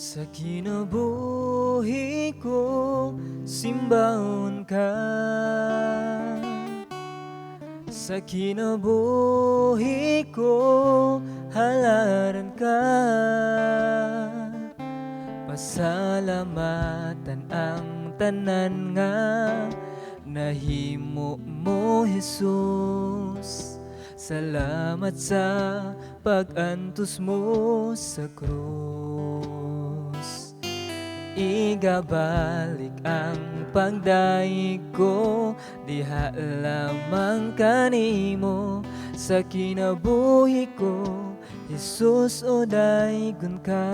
Sa kinabuhi ko, simbahon ka. Sa kinabuhi ko, halaran ka. Pasalamatan ang tanan nga nahimo mo, Jesus. Salamat sa pag-antos mo sa krus. Igabalik ang pagdayeg ko, diha lamang kanimo. Sa kinabuhi ko, Jesus, o daygon ka.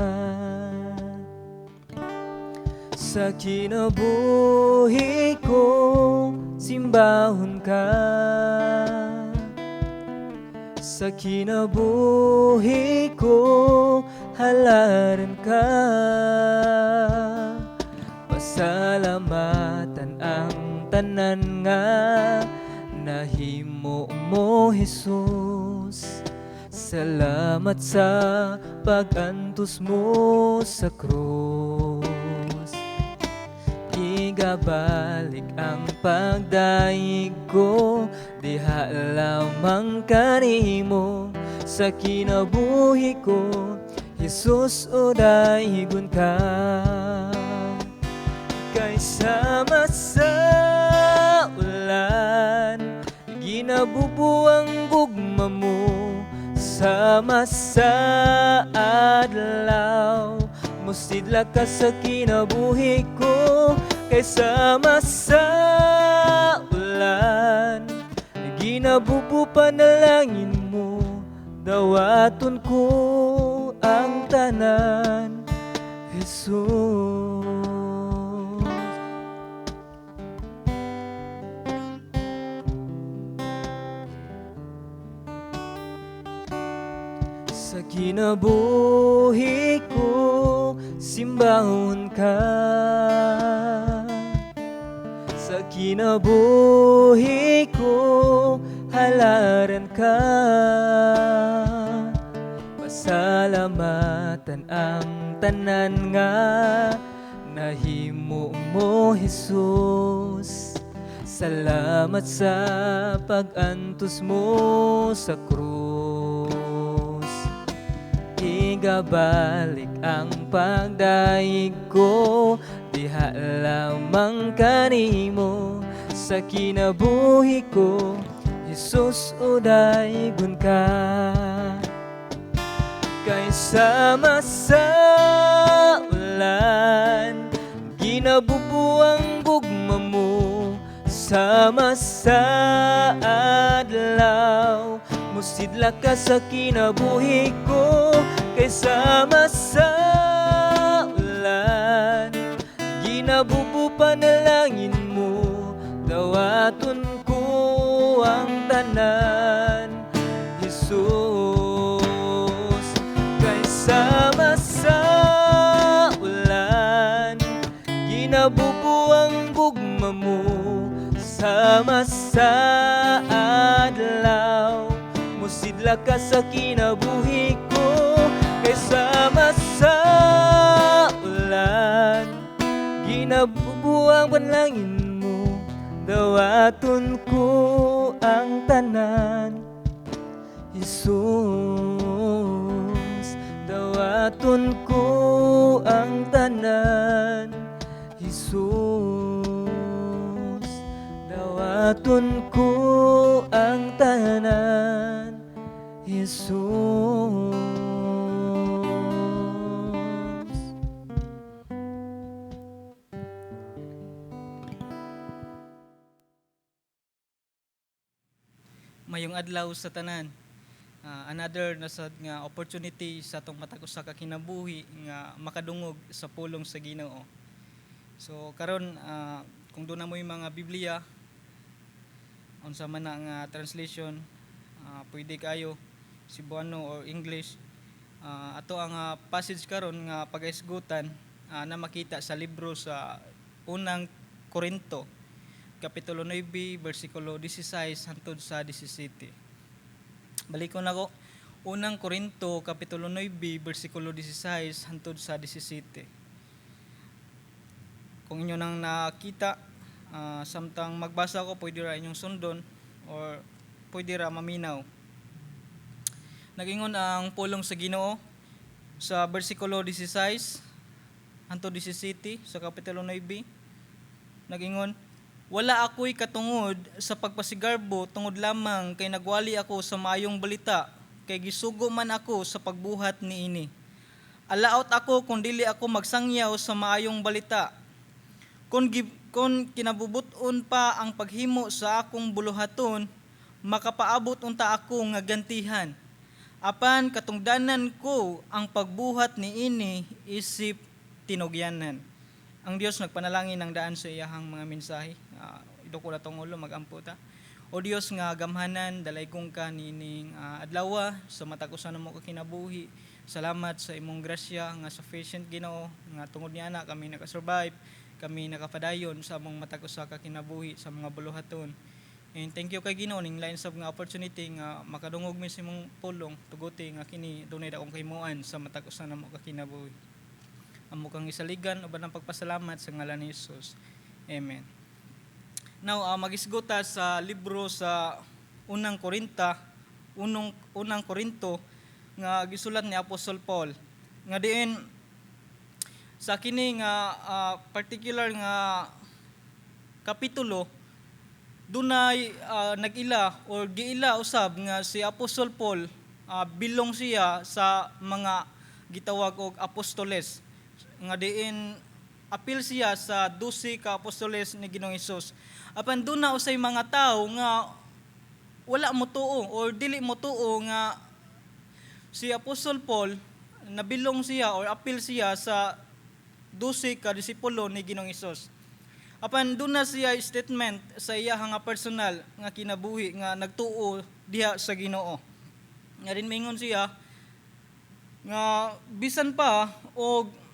Sa kinabuhi ko, simbahon ka. Sa kinabuhi ko, halaran ka. Pasalamatan ang tanan nga nahimo mo, Jesus. Salamat sa pag-antos mo sa krus. Igabalik ang pagdayeg ko, diha lamang kanimo. Sa kinabuhi ko, Jesus, o daygon ka. Kay sama sa ulan, ginabubo ang gugma mo. Sama sa adlaw, musidla ka sa kinabuhi ko. Kay sama sa ulan, ginabubo panalangin mo. Dawaton ko ang tanan, Jesus. Sa kinabuhi ko, simbahon ka. Sa kinabuhi ko, halaran ka. Pasalamatan ang tanan nga nahimo mo, Jesus. Salamat sa pag-antos mo sa krus. Igabalik ang pagdayeg ko, diha lamang kanimo. Sa kinabuhi ko, Jesus, o daygon ka. Kay sama sa ulan, ginabubo ang gugma mo. Sama sa adlaw, musidla ka sa kinabuhi ko. Kay sama sa ulan, ginabubo panalangin mo. Dawaton ko ang tanan, Jesus. Kay sama sa ulan, ginabubo ang gugma mo. Sama sa adlaw, musidla ka sa kinabuhi ko. Kay sama sa ulan, ginabubo ang panalangin mo. Dawaton ko ang tanan, Jesus. Dawaton ko ang tanan, Jesus. Dawaton ko ang tanan, Jesus. Mayong adlaw sa tanan. Another na sad nga opportunity sa atong matag usa ka kinabuhi nga makadungog sa pulong sa Ginoo. So karon, kung duna mo'y mga Biblia, unsa man na nga translation, pwede kayo Cebuano or English. Ato ang passage karon nga pagahisgutan na makita sa libro sa Unang Korinto, Kapitulo 9, versikulo 16 hangtod sa 17. Balikon nako. Unang Korinto kapitulo 9 bersikulo 16 hangtod sa 17. Kung inyo nang nakita, samtang magbasa ko, pwede ra inyong sundon or pwede ra maminaw. Nagingon ang pulong sa Ginoo sa bersikulo 16 hangtod 17 sa kapitulo 9. Nagingon, "Wala ako'y katungod sa pagpasigarbo tungod lamang kay nagwali ako sa maayong balita, kay gisugo man ako sa pagbuhat niini. Alaot ako kung dili ako magsangyaw sa maayong balita. Kung kinabubut-on pa ang paghimo sa akong buluhaton, makapaabot unta ako nga gantihan. Apan katungdanan ko ang pagbuhat niini isip tinugyanan." Ang Dios nagpanalangin ng daan sa iyahang mga mensahe. Iduko na tong ulo, magampo ta. O Dios nga gamhanan, dalaygong ka niining adlawa sa matag usa namo ka kinabuhi. Salamat sa imong grasya nga sufficient, Ginoo, nga tungod niana kami nakasurvive, kami nakapadayon sa among matag usa ka kinabuhi sa mga buluhaton. And thank you kay Ginoo ning lain sab nga opportunity nga makadungog mi sa imong pulong. Tuguti nga kini dunay dakong kahimuan sa matag usa namo ka kinabuhi. Amo kang isaligan uban ang pagpasalamat sa ngalan ni Jesus. Amen. Now, magisgota sa libro sa Unang Korinta, Unang Korinto nga gisulat ni Apostol Paul. Nga diin sa kini nga particular nga kapitulo, dunay nag-ila or giila usab nga si Apostol Paul, bilong siya sa mga gitawag og apostoles, nga diin apil siya sa 12 ka apostoles ni Ginoong Hesus. Apan duna usay mga tawo nga wala mo tuo or dili mo tuo nga si Apostol Paul nabilong siya or apil siya sa 12 ka disipulo ni Ginoong Hesus. Apan duna siya statement sa iya nga personal nga kinabuhi nga nagtuo diha sa Ginoo. Nga rin mingon siya nga bisan pa og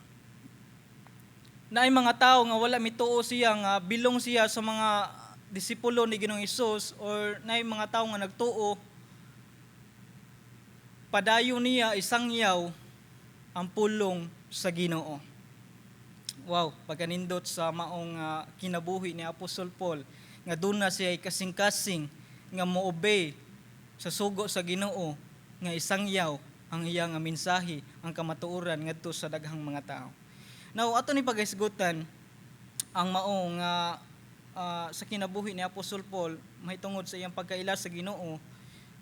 naay mga tao nga wala mituo siya nga bilong siya sa mga disipulo ni Ginoong Hesus or naay mga tao nga nagtuo, padayon niya isangyaw ang pulong sa Ginoo. Wow, pagkanindot sa maong kinabuhi ni Apostol Paul nga duna siya kasing-kasing nga mo-obey sa sugo sa Ginoo nga isangyaw ang iya nga mensahe, ang kamatuoran ngadto sa daghang mga tao. Now, ato ni paghisgutan ang mao nga sa kinabuhi ni Apostol Paul mahitungod sa iyang pagkaila sa Ginoo,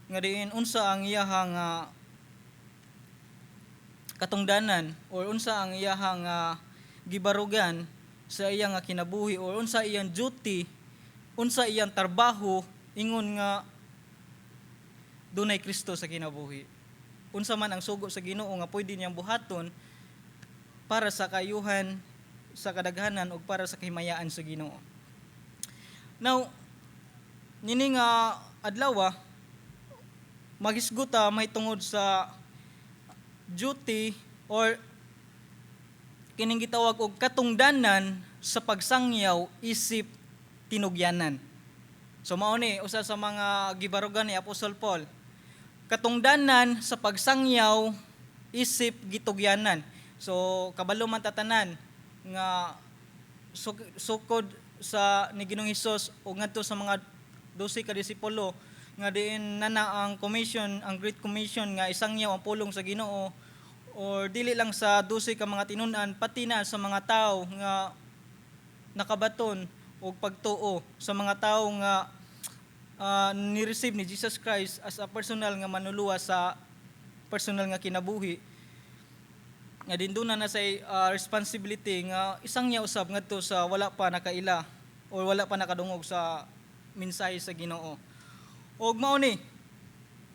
nga diin unsa ang iyahang katungdanan or unsa ang iyahang gibarugan sa iyang nga kinabuhi or unsa iyang duty, unsa iyang trabaho ingon nga dunay Kristo sa kinabuhi. Unsa man ang sugo sa Ginoo nga pwede niyang buhaton para sa kayuhan sa kadaghanan ug para sa kahimayaan sa Ginoo. Now, nini nga adlaw, maghisguta mahitungod sa duty or kining gitawag og katungdanan sa pagsangyaw isip tinugyanan. So mao ni usa sa mga gibarugan ni Apostol Paul. Katungdanan sa pagsangyaw isip gitugyanan. So kabalo man tatanan nga sukod sa ni Ginoong Hesus o ngadto sa mga 12 ka disipulo nga diin nana ang commission, ang Great Commission nga isangyaw ang pulong sa Ginoo, or dili lang sa 12 ka mga tinun-an, pati na sa mga tao nga nakabaton og pagtuo, sa mga tao nga ni-receive ni Jesus Christ as a personal nga manuluwas sa personal nga kinabuhi, nga din duna na say responsibility nga isangyaw usab ngadto sa wala pa nakaila or wala pa nakadungog sa mensahe sa Ginoo. Og mao ni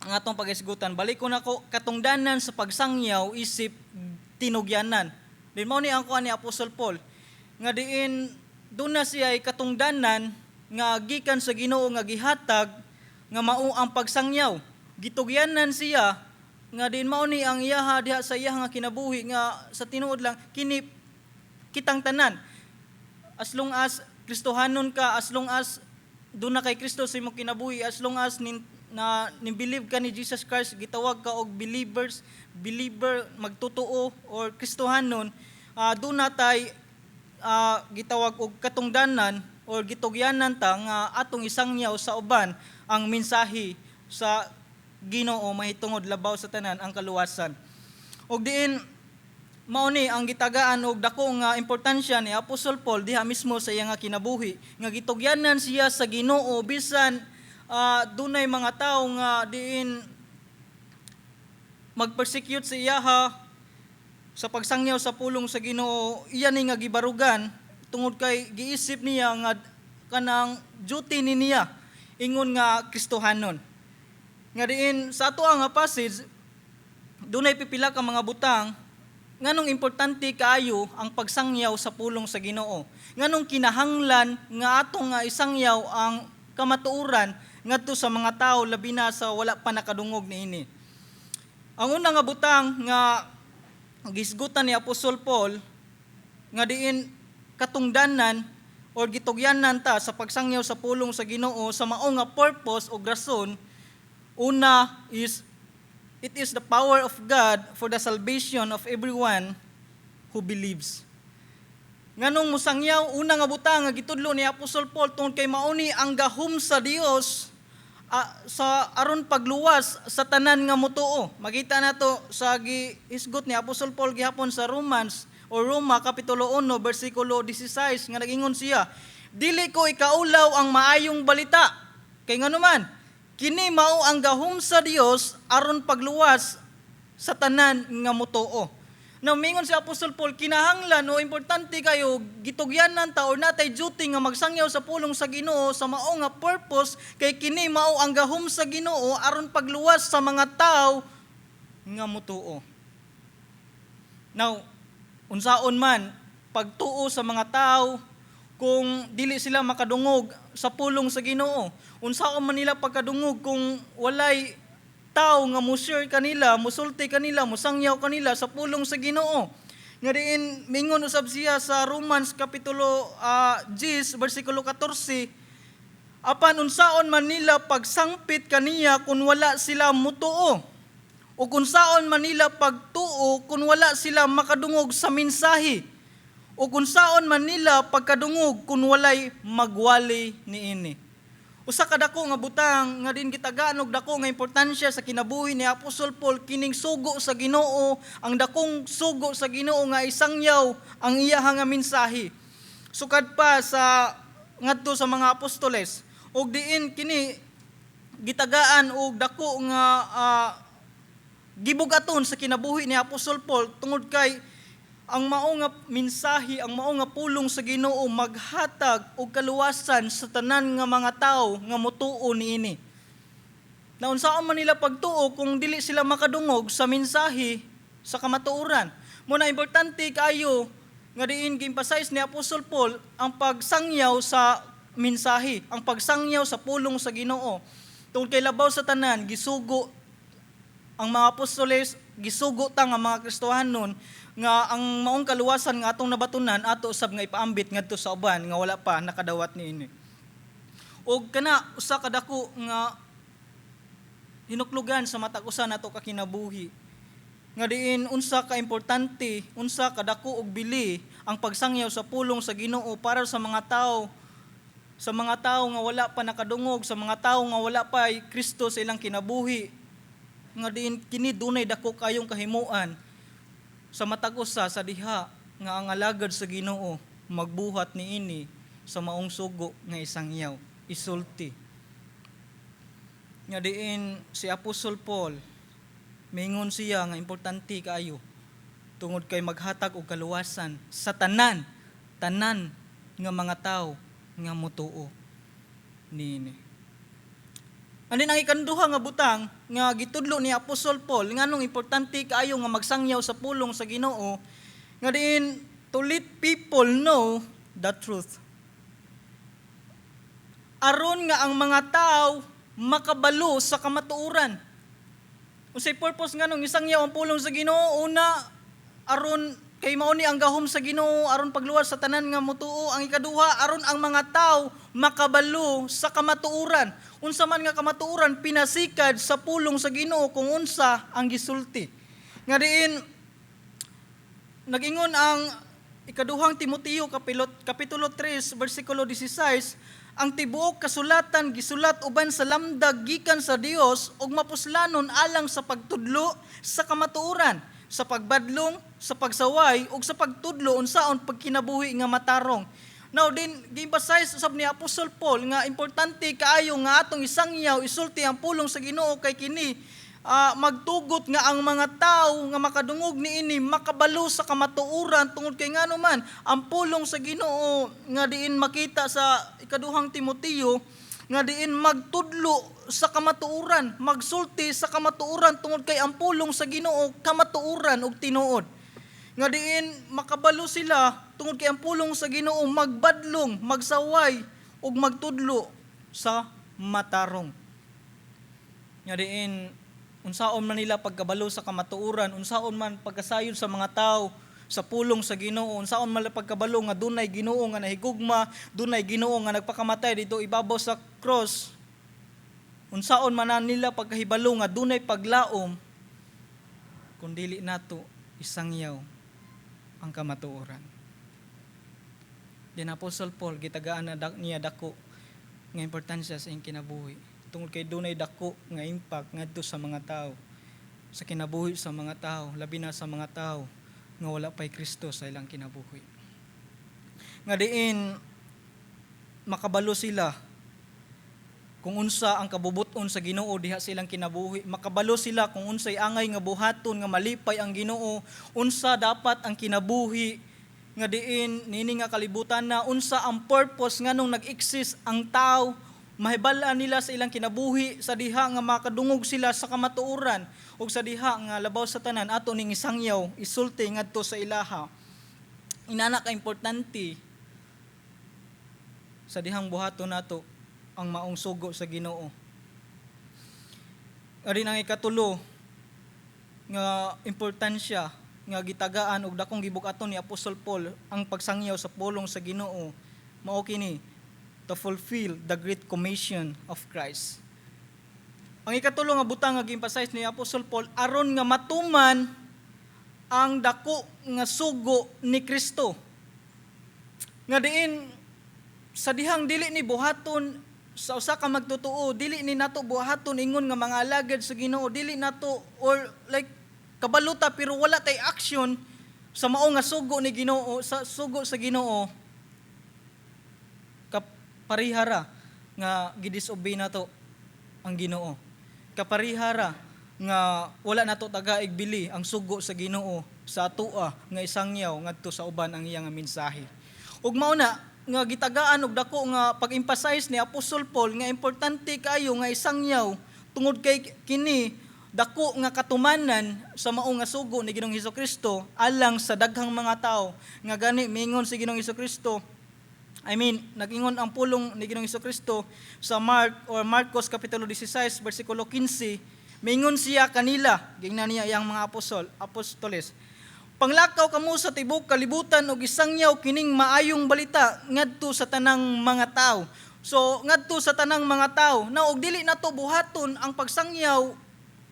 ang atong paghisgutan. Balik ko nako, katungdanan sa pagsangyaw isip tinugyanan. Din mao ni ang kuan ni Apostol Paul nga diin duna siya ay katungdanan nga gikan sa Ginoo nga gihatag nga mao ang pagsangyaw. Gitugyanan siya nga din mao ni ang iyaha diha sa iya nga kinabuhi, nga sa tinuod lang kini kitang tanan, as long as Kristohanon ka, as long as duna kay Kristo sa imong kinabuhi, as long as nin na ni-believe ka ni Jesus Christ, gitawag ka og believers, believer, magtotoo or Kristohanon, duna tay gitawag og katungdanan or gitugyanan ta nga atong isangyaw sa uban ang mensahe sa Ginoo mahitungod labaw sa tanan ang kaluwasan. Og diin mao ni ang gitagaan og dako nga importansya ni Apostol Paul diha mismo sa iya nga kinabuhi nga gitugyanan siya sa Ginoo bisan dunay mga tawo nga diin magpersecute sa iyaha sa pagsangyaw sa pulong sa Ginoo. Iya ni nga gibarugan tungod kay giisip niya nga kanang duty ni niya ingon nga Kristohanon. Nga diin sa ato nga passage, dunay pipila ka mga butang nganong importante kaayo ang pagsangyaw sa pulong sa Ginoo, nganong kinahanglan nga atong nga isangyaw ang kamatuoran ngadto sa mga tawo, labi na sa wala pa nakadungog niini. Ang una nga butang nga gisgutan ni Apostol Paul nga diin katungdanan or gitugyanan ta sa pagsangyaw sa pulong sa Ginoo sa mao nga purpose o rason, una is it is the power of God for the salvation of everyone who believes. Nganong musangyaw? Una nga butang nga gitudlo ni Apostol Paul, tungod kay mao ni ang gahom sa Dios sa aron pagluwas sa tanan nga mutuo. Makita nato sa gihisgot ni Apostol Paul gihapon sa Romans o Roma kapitulo 1 bersikulo 16 nga nagingon siya, "Dili ko ikaulaw ang maayong balita. Kay nganuman kini mao ang gahom sa Dios aron pagluwas sa tanan nga mutuo." Now, mingon si Apostol Paul, kinahanglan o importante kayo, gitugyanan ta or natay duty nga magsangyaw sa pulong sa Ginoo sa mao nga purpose kay kini mao ang gahom sa Ginoo aron pagluwas sa mga tao nga mutuo. Now, unsaon man pagtuo sa mga tao kung dili sila makadungog sa pulong sa Ginoo? Unsaon man nila pagkadungog kung walay tao nga mo-share kanila, musulti kanila, musangyaw kanila sa pulong sa Ginoo? Nga diin mingon usab siya sa Romans kapitulo 10 bersikulo 14, "Apan unsaon man nila pagsangpit kaniya kung wala sila mutuo? O kung saon man nila pagtuo kung wala sila makadungog sa mensahe? O kung saon man nila pagkadungog kung walay magwali niini?" Usa ka dako nga butang nga din gitagaan og dako nga importansya sa kinabuhi ni Apostol Paul kining sugo sa Ginoo, ang dakong sugo sa Ginoo nga isangyaw ang iya nga mensahe. Sukad pa sa ngadto sa mga apostoles, ug diin kini gitagaan og dako nga gibugaton sa kinabuhi ni Apostol Paul tungod kay ang mao nga mensahe, ang mao nga pulong sa Ginoo maghatag og kaluwasan sa tanan nga mga tawo nga mutuo niini. Na unsaon man nila pagtuo kung dili sila makadungog sa mensahe sa kamatuoran? Mao na importante kaayo nga diin gi-emphasize ni Apostol Paul ang pagsangyaw sa mensahe, ang pagsangyaw sa pulong sa Ginoo. Tungod kay labaw sa tanan, gisugo ang mga apostoles, gisugo ta nga mga Kristohanon nga ang maong kaluwasan nga atong nabatunan ato usab nga ipaambit ngadto sa uban nga wala pa nakadawat niini. Og kana usa ka dako nga hinuklugan sa matag usa nato ka kinabuhi nga diin unsa ka importante, unsa ka dako og bili ang pagsangyaw sa pulong sa Ginoo para sa mga tawo nga wala pa nakadungog, sa mga tawo nga wala pa ay Kristo sa ilang kinabuhi, nga diin kini dunay dako kayong kahimuan sa matag usa sa diha nga ang alagad sa Ginoo magbuhat niini sa maong sugo nga isangyaw, isulti. Nga diin si Apostol Paul mingon siya nga importante kaayo tungod kay maghatag og kaluwasan sa tanan tanan nga mga tawo nga mutuo niini. Ano ang ikanduha nga butang nga gitudlo ni Apostol Paul nganong importante kaayo nga magsangyaw sa pulong sa Ginoo? Nga diin to let people know the truth. Aron nga ang mga tao makabalo sa kamatuoran. Unsay purpose nganong isangyaw ang pulong sa Ginoo? Una, aron Kay mao ni ang gahom sa Ginoo aron pagluwas sa tanan nga motuo. Ang ikaduha, aron ang mga tao makabalo sa kamatuoran. Unsa man nga kamatuoran? Pinasikad sa pulong sa Ginoo kung unsa ang gisulti. Nga diin nagingon ang Ikaduhang Timoteo kapitulo 3 bersikulo 16, ang tibuok kasulatan gisulat uban sa lamdag gikan sa Dios ug mapuslanon alang sa pagtudlo sa kamatuoran, sa pagbadlong, sa pagsaway ug sa pagtudlo unsaon pagkinabuhi nga matarong. Now din gi-emphasize usab ni Apostle Paul nga importante kaayo nga atong isangyaw, isulti ang pulong sa Ginoo kay kini magtugot nga ang mga tao nga makadungog niini makabalo sa kamatuoran, tungod kay ngano man ang pulong sa Ginoo nga diin makita sa Ikaduhang Timoteo nga diin magtudlo sa kamatuoran, magsulti sa kamatuoran, tungod kay ang pulong sa Ginoo kamatuoran ug tinuod. Nga diin makabalo sila tungod kay ang pulong sa Ginoo magbadlong, magsaway ug magtudlo sa matarong. Nga diin unsaon man nila pagkabalo sa kamatuoran, unsaon man pagkasayod sa mga tao sa pulong sa Ginoo, unsaon man pagkabalo nga dunay Ginoo nga nahigugma, dunay Ginoo nga nagpakamatay didto ibabaw sa cross, unsaon man na nila pagkahibalo nga dunay paglaom kung dili nato isangyaw ang kamatuoran? Din Apostle Paul, gitagaan na niya dako nga importansya sa iyang kinabuhi tungod kay dunay dako nga impact ngadto sa mga tao, sa kinabuhi sa mga tao, labi na sa mga tao nga wala pay Kristo sa ilang kinabuhi. Nga diin makabalo sila kung unsa ang kabubuton sa Ginoo diha sa ilang kinabuhi. Makabalo sila kung unsay angay nga buhaton nga malipay ang Ginoo, unsa dapat ang kinabuhi nga diin nini nga kalibutan na, unsa ang purpose nganong nag-exist ang tao. Mahibal-an nila sa ilang kinabuhi sa diha nga makadungog sila sa kamatuoran ug sa diha nga labaw sa tanan ato ning isangyaw, isulti ngadto sa ilaha. Inana ka importante sa dihang buhaton nato ang maong sugo sa Ginoo. Ari ang ikatulo nga importansya nga gitagaan og dakong gibug-aton ni Apostol Paul ang pagsangyaw sa pulong sa Ginoo, mao kini: to fulfill the great commission of Christ. Ang ikatulo nga butang nga gi-emphasize ni Apostol Paul, aron nga matuman ang dako nga sugo ni Kristo. Nga diin sa dihang dili ni buhaton sa usa ka magtotoo, dili ni nato buhaton ingon nga mga alagad sa Ginoo, dili nato or like kabaluta pero wala tay action sa mao nga sugo ni Ginoo, sa sugo sa Ginoo, kaparihara nga gidisobey nato ang Ginoo. Kaparihara nga wala nato tagaig bili ang sugo sa Ginoo sa atoa nga isangyaw ngadto sa uban ang iyang mensahe. Ug mao na nga gitagaan og dako nga pag-emphasize ni Apostol Paul nga importante kaayo nga isangyaw tungod kay kini dako nga katumanan sa mao nga sugo ni Ginoong Kristo alang sa daghang mga tao. Nga gani mingon si Ginoong Kristo, I mean, nag-ingon ang pulong ni Ginoong Kristo sa Mark or Marcos kapitulo 16 bersikulo 15, mingon siya kanila, gingnan niya iyang mga apostoles, "Panglakaw kamo sa tibok kalibutan ug isangyaw kining maayong balita ngadto sa tanang mga tao." So ngadto sa tanang mga tao. Na og dili nato buhaton ang pagsangyaw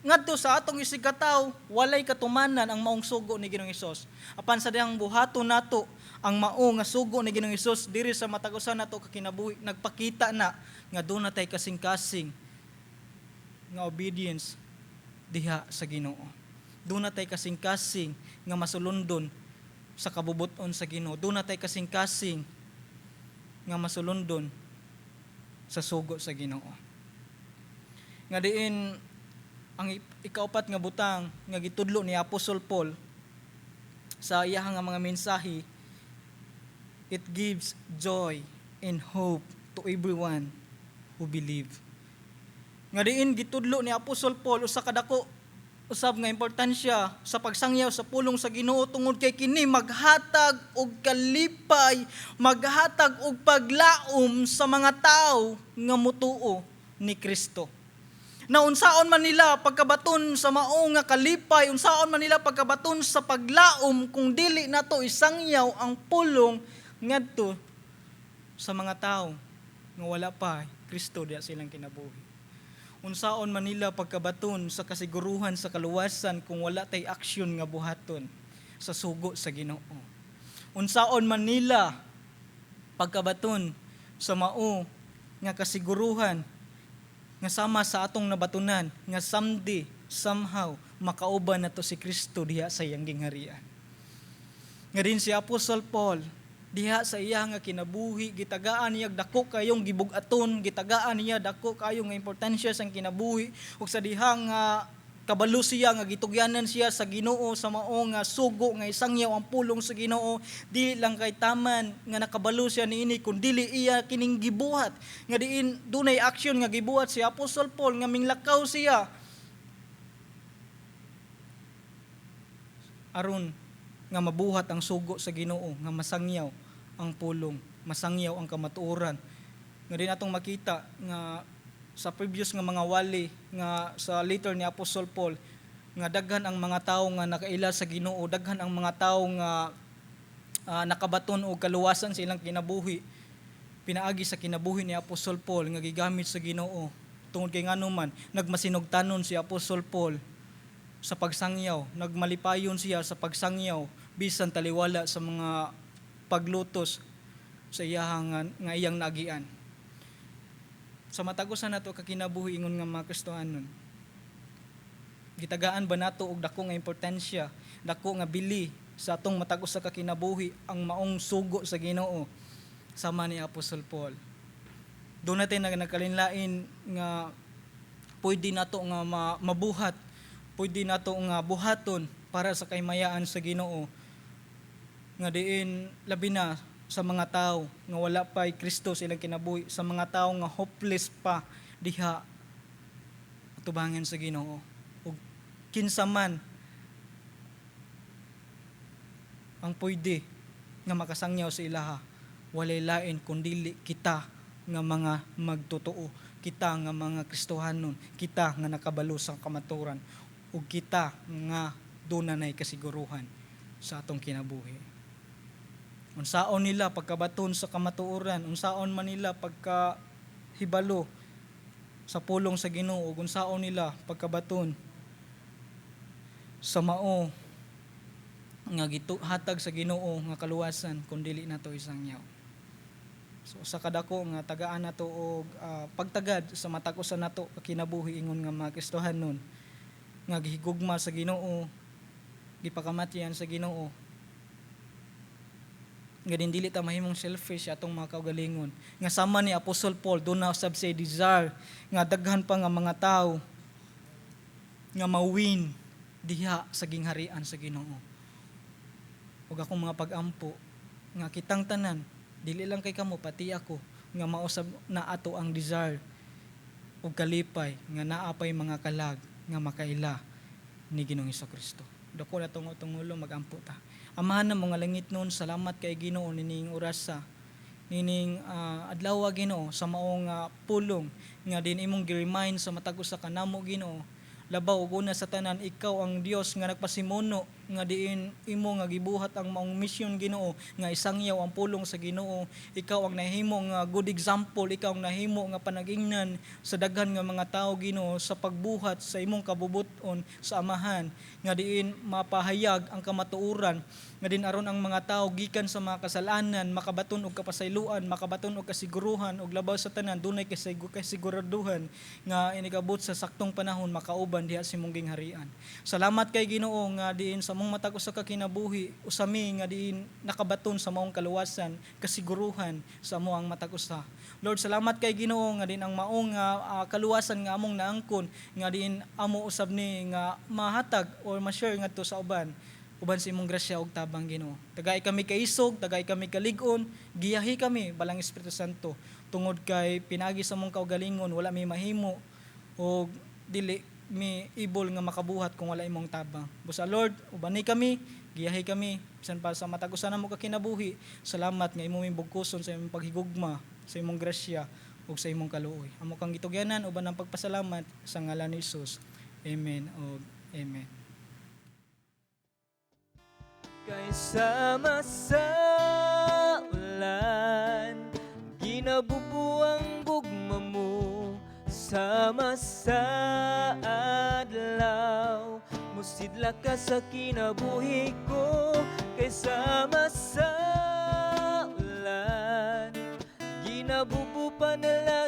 ngadto sa atong isigkatawo, walay katumanan ang maong sugo ni Ginoong Hesus. Apan sa dihang buhaton nato ang mao nga sugo ni Ginoong Hesus diri sa matag usa nato ka kinabuhi, nagpakita na nga duna tay kasing-kasing nga obedience diha sa Ginoo. Duna tay kasing-kasing nga masulundon sa kabubuton sa Ginoo. Duna tay kasing-kasing nga masulundon sa sugo sa Ginoo. Nga diin ang ikaupat nga butang nga gitudlo ni Apostol Paul sa iyahang nga mga mensahe, it gives joy and hope to everyone who believe. Nga diin gitudlo ni Apostol Paul usa ka dako usab nga importansya sa pagsangyaw sa pulong sa Ginoo tungod kay kini maghatag og kalipay, maghatag og paglaom sa mga tawo nga mutuo ni Kristo. Na unsaon man nila pagkabaton sa mao nga kalipay, unsaon man nila pagkabaton sa paglaom kung dili nato isangyaw ang pulong ngadto sa mga tao nga wala pa Kristo diha silang kinabuhi? Unsaon man nila pagkabaton sa kasiguruhan sa kaluwasan kung wala tay aksyon nga buhaton sa sugo sa Ginoo? Unsaon man nila pagkabaton sa mao nga kasiguruhan nga sama sa atong nabatunan nga someday, somehow, makauban nato si Kristo diha sa iyang gingharian? Nga din si Apostle Paul, diha sa iya nga kinabuhi, gitagaan niya dako kayong gibug-aton, gitagaan niya dako kayo nga importansya sa kinabuhi, ug sa diha nga kabalo siya nga gitugyanan siya sa Ginoo sa mao nga sugo nga isangyaw ang pulong sa Ginoo, di lang kay taman nga nakabalo siya niini, kun dili iya kining gibuhat, nga diin dunay action nga gibuhat si Apostle Paul nga minglakaw siya aron nga mabuhat ang sugo sa Ginoo, nga masangyaw ang pulong, masangyaw ang kamatuoran. Nga din atong makita nga sa previous nga mga wali nga sa letter ni Apostle Paul, nga daghan ang mga tawo nga nakaila sa Ginoo, daghan ang mga tawo nga nakabaton og kaluwasan sa ilang kinabuhi pinaagi sa kinabuhi ni Apostle Paul nga gigamit sa Ginoo, tungod kay ngano man nagmasinugtanon si Apostle Paul sa pagsangyaw, nagmalipayon siya sa pagsangyaw bisan taliwala sa mga paglutos sa iyahang nga iyang naagian. Sa matag usa nato ka kinabuhi ingon nga mga Kristohanon, gitagaan ba nato og dako nga importansya, dako nga bili sa atong matag usa ka kinabuhi ang maong sugo sa Ginoo sama ni Apostle Paul? Doon natin nagkalinlain nga pwede nato nga mabuhat, pwede nato nga buhaton para sa kaymayaan sa Ginoo, nga diin labi na sa mga tao nga wala pa'y Kristo sa ilang kinabuhi, sa mga tao nga hopeless pa diha atubangan sa Ginoo. Ug kinsa man ang pwede nga makasangyaw sa ilaha, walay lain kundili kita nga mga magtotoo, kita nga mga Kristohanon, kita nga nakabalo sa kamatuoran, ug kita nga dunay kasiguruhan sa atong kinabuhi. Unsaon nila pagkabaton sa kamatuoran, unsaon man nila pagkahibalo sa pulong sa Ginoo, ug unsaon nila pagkabaton sa mao nga hatag sa Ginoo nga kaluwasan kung dili nato isangyaw? So sa kadako nga tagaan nato og pagtagad sa matag usa nato kinabuhi ingon nga mga Kristohanon nga gihigugma sa Ginoo, gipakamatyan sa Ginoo, nga din dili ta mahimong selfish atong mga kaugalingon, nga sama ni Apostle Paul, duna usab say desire nga daghan pa nga mga tawo nga mawin diha sa gingharian sa Ginoo. Ug akong mga pag-ampo nga kitang tanan, dili lang kay kamo, pati ako, nga mausab na ato ang desire ug kalipay nga naa pay mga kalag nga makaila ni Ginoong Kristo. Dako na tungo tungulo, magampo ta. Amahan ng mga langit noon, salamat kay Ginoo nining orasa, nining adlaw, Ginoo, sa maong pulong nga din imong gi-remind sa matag usa kanamo, Ginoo. Labaw ug una sa tanan, ikaw ang Dios nga nagpasimuno nga diin imo nga gibuhat ang maong misyon, Ginoo, nga isangyaw ang pulong sa Ginoo. Ikaw ang nahimo nga good example, ikaw ang nahimo nga panagingnan sa daghan nga mga tawo, Ginoo, sa pagbuhat sa imong kabubut-on sa Amahan, nga diin mapahayag ang kamatuoran, nga din aron ang mga tawo gikan sa mga kasalanan makabaton og kapasayloan, makabaton og kasiguruhan, og labaw sa tanan, dunay kasiguraduhan nga inikabot sa saktong panahon makauban diha sa imong gingharian. Salamat kay Ginoo nga diin sa mong matag usa ka kinabuhi usami nga diin nakabaton sa maong kaluwasan, kasiguruhan sa among matag usa. Lord, salamat kay Ginoo nga din ang maong kaluwasan nga among naangkon, nga diin amo usab ni nga mahatag or ma-share ngadto sa uban uban sa imong grasya ug tabang, Ginoo. Tagay kami kaisog, tagay kami kalig-on, giyahi kami balang Espiritu Santo, tungod kay pinagi sa among kaugalingon wala mi mahimo og dili mi able nga makabuhat kung wala imong tabang. Busa Lord, ubani kami, giyahi kami bisan pa sa matag usa namo ka kinabuhi. Salamat nga imo ming bugkuson sa imong paghigugma, sa imong grasya. ug sa imong kaluoy. Amo kang gitugyanan uban ang pagpasalamat sa ngalan ni Jesus. Amen ug amen. Kay sama sa ulan, ginabubo ang gugma mo. Sama sa adlaw, musidla ka sa kinabuhi ko. Kay sama sa ulan, ginabubo panalangin.